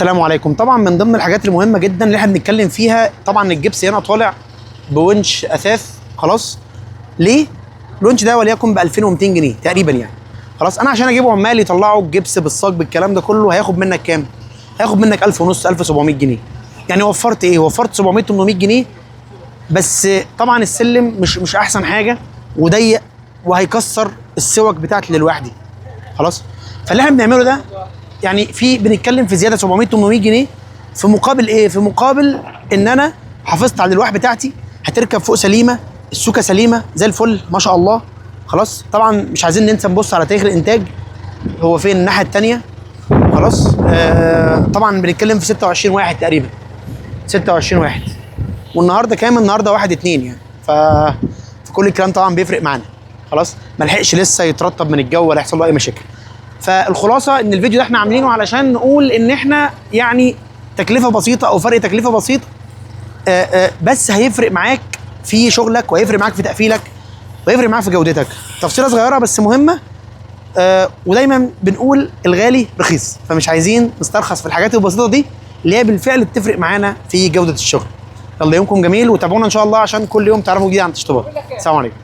السلام عليكم. طبعا من ضمن الحاجات المهمة جدا اللي احنا بنتكلم فيها، طبعا الجبس هنا طالع بونش اثاث. خلاص، ليه؟ الونش ده وليكن ب 2200 جنيه تقريبا يعني. خلاص، انا عشان اجيب عمال يطلعوا الجبس بالصاج بالكلام ده كله هياخد منك كام؟ هياخد منك 1000 ونص، 1700 جنيه. يعني وفرت ايه؟ وفرت 700 800 جنيه بس. طبعا السلم مش احسن حاجة وضيق وهيكسر السوك بتاعت الالواح دي. خلاص، فاللي احنا بنعمله ده يعني في بنتكلم في زيادة 700 800 جنيه في مقابل ايه؟ في مقابل ان انا حافظت على الالواح بتاعتي، هتركب فوق سليمة، السوكه سليمة زي الفل ما شاء الله. خلاص، طبعا مش عايزين ننسى نبص على تاريخ الانتاج هو فين الناحية الثانية. خلاص، طبعا بنتكلم في 26 واحد تقريبا، 26 واحد، والنهارده كام؟ النهارده 1 2 يعني. فكل الكلام طبعا بيفرق معانا. خلاص، ما لحقش لسه يترطب من الجو ولا يحصل له اي مشاكل. فالخلاصة ان الفيديو ده احنا عاملينه علشان نقول ان احنا يعني تكلفة بسيطة او فرق تكلفة بسيط، بس هيفرق معاك في شغلك، وهيفرق معاك في تقفيلك، وهيفرق معاك في جودتك. تفصيله صغيرة بس مهمة. ودايما بنقول الغالي رخيص، فمش عايزين نسترخص في الحاجات البسيطة دي اللي هي بالفعل بتفرق معانا في جوده الشغل. يلا يومكم جميل، وتابعونا ان شاء الله عشان كل يوم تعرفوا جديد عن التشطيبات. السلام عليكم.